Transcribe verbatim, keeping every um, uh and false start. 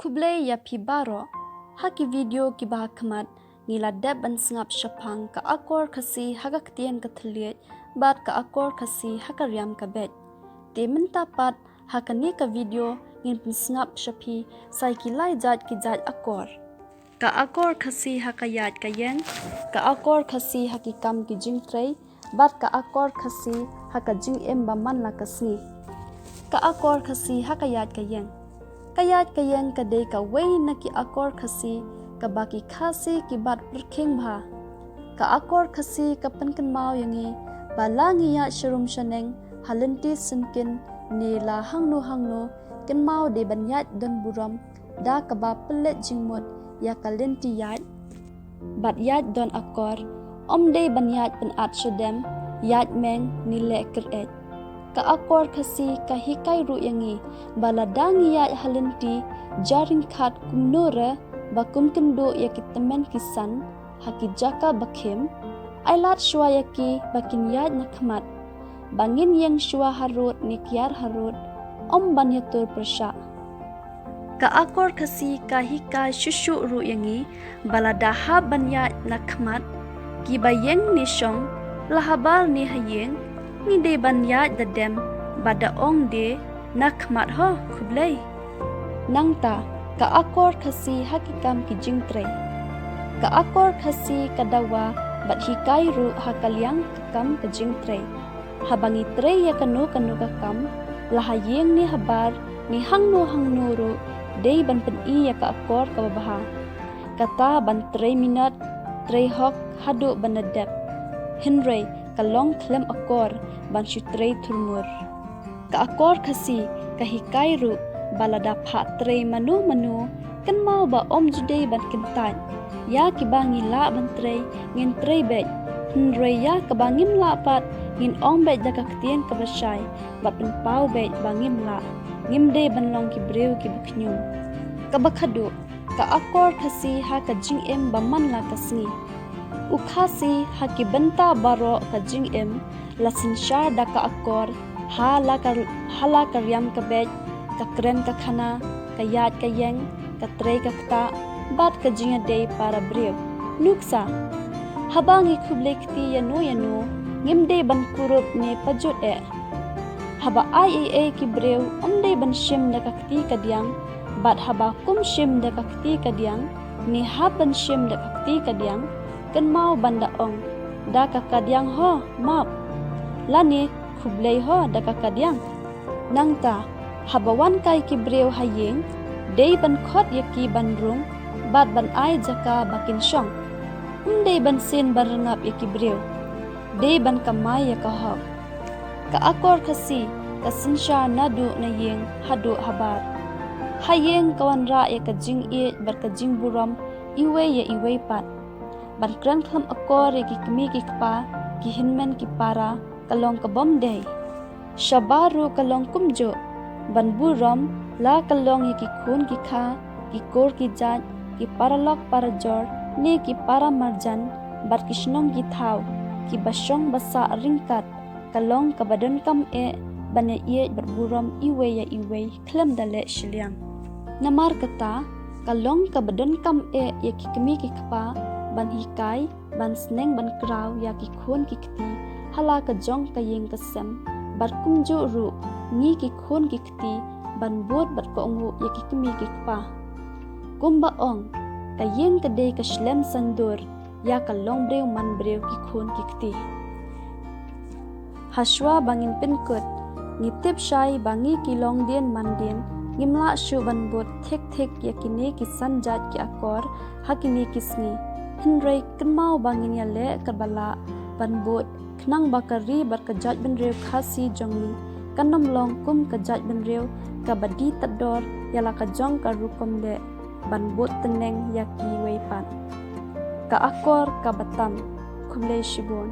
Khublei ïa phi baroh. Ha ki video kiba ha khmat ngi la dep ban sngap shaphang ka akor Khasi ha ka ktien ka thylliej bad ka akor Khasi ha ka riam ka beit. Te mynta pat ha kane ka video ngin pynsngap sha phi sa ïa ki lai jait ki jait akor. Ka akor Khasi ha ka ïaid ka ïeng, ka akor Khasi ha ki kam ki jingtrei, bad ka akor Khasi ha ka jingim ba man la ka sngi. Ka akor Khasi ha ka ïaid ka ïeng. Ka ïaid ka ïeng ka dei kawei na ki akor Khasi kaba ki Khasi ki bat pyrkhing bha. Ka akor Khasi ka pynkynmaw ïa ngi ba la ngi ïaid sharum shaneng ha lynti syngkien ne la hangno hangno, kynmaw dei ban ïaid don burom da kaba pynleit jingmut ïa ka lynti ïaid. Bad ïaid don akor ym dei ban ïaid pynat shadem, ïaid meng ne leh kyreit. Ka akor Khasi ka hikai ruh ïa ngi ba lada ngi ïaid ha lynti ja ryngkhat kumno re ba kum kynduh ïa ki tymmen ki san ha ki jaka ba khim, ai lad shuwa ïa ki ba kin ïaid na khmat, ba ngin ïeng shuwa harud ne kiar harud, ym ban ïatur pyrshah. Ka akor Khasi ka hikai shuh shuh ruh ïa ngi ba lada hap ban ïaid na khmat, kiba ïeng ne shong, la habar ne ha ïing, ngi dei ban ïaid da dem bad da ong de na khmat ho, khublei. Nangta ka akor Khasi ha ki kam ki jingtrei. Ka akor Khasi ka dawa bad hikai ruh ha ka liang ka kam ka jingtrei. Haba ngi trei ïa kano kano ka kam, la ha ïing ne habar ne hangno hangno ruh, dei ban pyni ïa ka akor kaba bha. Kata ban trei minot, trei hok haduh ban da dep. Hynrei ka long khlem akor ban shu trei thurmur. Ka akor Khasi ka hikai ruh ba lada phah trei mano mano, kynmaw ba ym ju dei ban kyntait. Ïa kiba ngi lah ban trei ngin trei beit, hynrei ïa kaba ngim lah pat ngin ong beit da ka ktien kaba shai bad pynpaw beit ba ngim lah. Ngim dei ban long ki briew kiba khñium. Kaba khadduh, ka akor Khasi ha ka jingim ba man la ka sngi. U Khasi ha ki bynta baroh ka jingim la synshar da ka akor ha la ka, ha la ka riam ka beit, ka kren ka khana, ka ïaid ka ïeng, ka trei ka ktah bad ka jingïadei para briew. Nuksa, haba ngi khublei kti ïano ïano, ngim dei ban kurup ne pajut eh. Haba ai ei ei ki briew ym dei ban shim da ka kti ka diang, bad haba kum shim da ka kti ka diang ne hap ban shim da ka kti ka diang, kynmaw ban da ong, da ka kadiang ho, map, lane khublei ho da ka kadiang. Nangta haba wan kai ki briew ha ïing, dei ban khot ïa ki ban rung bad ban ai jaka ba kin shong. Ym dei ban sien ban rngap ïa ki briew, dei ban kamai ïa ka hok. Ka akor Khasi ka synshar naduh na ïing haduh habar. Ha ïing ka wanrah ïa ka jingïeit bad ka jingburom iwei ïa iwei pat. Ban kren khlem akor ïa ki kmie ki kpa, ki hynmen ki para, ka long ka bym dei. Shabar ruh ka long kumjuh, ban burom la ka long ïa ki khun ki kha, ki kur ki jait, ki paralok parajor ne ki para marjan bad ki shnong ki thaw, kiba shong ba sah ryngkat, ka long kaba donkam eh ban ïaieit bad burom iwei ïa iwei khlem da leh shiliang. Namar kata, ka long kaba donkam eh ïa ki kmie ki kpa ban hikai, ban sneng ban kraw ïa ki khun ki kti ha la ka jong ka ïing ka sem, bad kumjuh ruh ngi ki khun ki kti ban bud bad kohnguh ïa ki kmie ki kpa. Kumba ong, ka ïing ka dei ka shlem saiñdur ïa ka longbriew manbriew ki khun ki kti. Hashwa ba ngin pynkut, ngi tip shai ba ngi ki longdien mandien ngim lah shuh ban bud thik thik ïa kine ki san jait ki akor ha kine ki sngi. Hynrei kynmaw ba ngin ïaleh kaba lah ban bud, khnang ba ka ri bad ka jaitbynriew Khasi jong ngi kan ym long kum ka jaitbynriew kaba die tad dor ïa la ka jong ka rukom leh ban bud tneng ïa kiwei pat. Ka akor kaba tam. Khublei shibun.